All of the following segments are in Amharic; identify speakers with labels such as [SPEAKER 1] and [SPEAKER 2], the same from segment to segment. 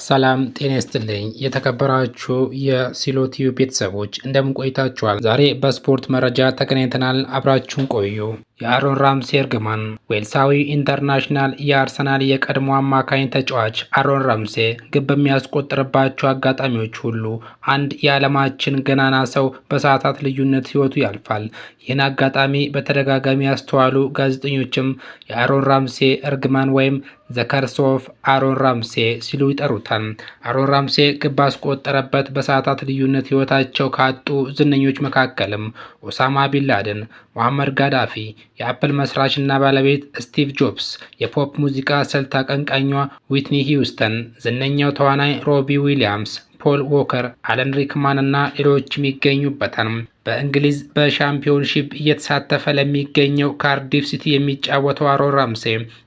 [SPEAKER 1] ሰላም ጤና ይስጥልኝ የተከበራችሁ የሲሎቲዩ ቤተሰቦች፣ እንደምን ቆይታችኋል? ዛሬ በስፖርት መረጃ ተገናኝተናል። አብራችሁን ቆዩ። የአሮን ራምሴ እርግማን። ዌልሳዊ international የአርሰናል የቀድሞ አማካኝ ተጫዋች አሮን ራምሴ ግብ በሚያስቆጥርባቸው አጋጣሚዎች ሁሉ አንድ የዓለማችን ገናና ሰው በሰዓታት ልዩነት ሕይወቱ ያልፋል። ይህን አጋጣሚ በተደጋጋሚ ያስተዋሉ ጋዜጠኞችም የአሮን ራምሴ እርግማን ወይም "The Curse of Aaron Ramsey" ሲሉ ይጠሩታል። አሮን ራምሴ ግብ ባስቆጠረበት በሰዓታት ልዩነት ሕይወታቸው ካጡ ዝነኞች መካከልም ኦሳማ ቢንላደን፣ ሙአመር ጋዳፊ፣ የአፕል መስራችና ባለቤት ስቲቭ ጆብስ፣ የፖፕ ሙዚቃ ስልት አቀንቃኟ ዊትኒ ሂውስተን፣ ዝነኛው ተዋናይ ሮቢ ዊሊያምስ፣ ፖል ዎከር፣ አለን ሪክማን እና ሌሎችም ይገኙበታል። በእንግሊዝ በሻምፒዮንሺፕ እየተሳተፈ ለሚገኘው ካርዲፍ ሲቲ የሚጫወተው አሮን ራምሴ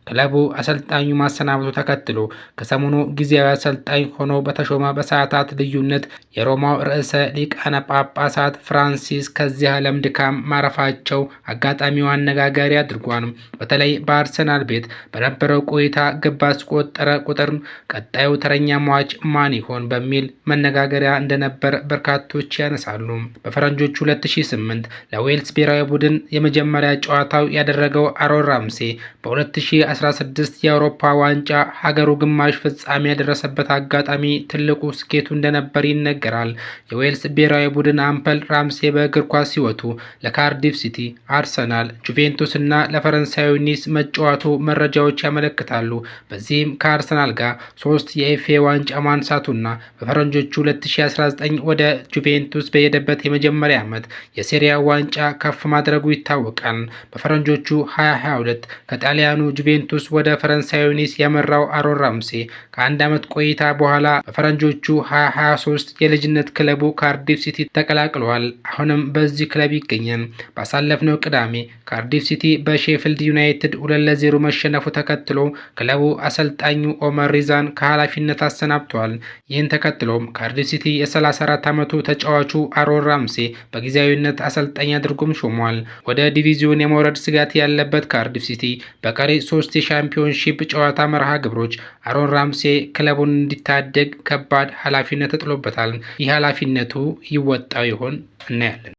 [SPEAKER 1] ክለቡ አሰልጣኙ ማሰናበቱ ተከትሎ ከሰሞኑ ጊዜያዊ አሰልጣኝ ሆኖ በተሾመ በሰዓታት ልዩነት የሮማው ርዕሰ ሊቃነ ጳጳሳት ፍራንሲስ ከዚህ ዓለም ድካም ማረፋቸው አጋጣሚው አነጋጋሪ አድርጓል። በተለይ በአርሰናል ቤት በነበረው ቆይታ ግብ ባስቆጠረ ቁጥር ቀጣዩ ተረኛ ሟች ማን ይሆን በሚል መነጋገሪያ እንደነበር በርካቶች ያነሳሉ። በፈረንጆቹ 2008 ለዌልስ ብሔራዊ ቡድን የመጀመሪያ ጨዋታው ያደረገው አሮን ራምሴ በ2016 የአውሮፓ ዋንጫ ሀገሩ ግማሽ ፍጻሜ ያደረሰበት አጋጣሚ ትልቁ ስኬቱ እንደነበር ይነገራል። የዌልስ ብሔራዊ ቡድን አምበል ራምሴ በእግር ኳስ ሕይወቱ ለካርዲፍ ሲቲ፣ አርሰናል፣ ጁቬንቱስ እና ለፈረንሳዩ ኒስ መጫወቱ መረጃዎች ያመለክታሉ። በዚህም ከአርሰናል ጋር ሶስት የኤፍኤ ዋንጫ ማንሳቱና በፈረንጆቹ 2019 ወደ ጁቬንቱስ በሄደበት የመጀመሪያ ዓመት የሴሪያ ዋንጫ ከፍ ማድረጉ ይታወቃል። በፈረንጆቹ 2022 ከጣሊያኑ ጁቬንቱስ ወደ ፈረንሳዩ ኒስ ያመራው አሮን ራምሴ ከአንድ ዓመት ቆይታ በኋላ በፈረንጆቹ 2023 የልጅነት ክለቡ ካርዲፍ ሲቲ ተቀላቅሏል። አሁንም በዚህ ክለብ ይገኛል። ባሳለፍነው ቅዳሜ ካርዲፍ ሲቲ በሼፊልድ ዩናይትድ 2-0 መሸነፉ ተከትሎ ክለቡ አሰልጣኙ ኦመር ሪዛን ከኃላፊነት አሰናብቷል። ይህን ተከትሎም ካርዲፍ ሲቲ የ34 ዓመቱ ተጫዋቹ አሮን ራምሴ በጊዜያዊነት አሰልጣኝ አድርጎም ሾሟል። ወደ ዲቪዚዮን የመውረድ ስጋት ያለበት ካርዲፍ ሲቲ በቀሪ ሶስት የሻምፒዮንሺፕ ጨዋታ መርሃ ግብሮች አሮን ራምሴ ክለቡን እንዲታደግ ከባድ ኃላፊነት ተጥሎበታል። ይህ ኃላፊነቱ ይወጣው ይሆን? እናያለን።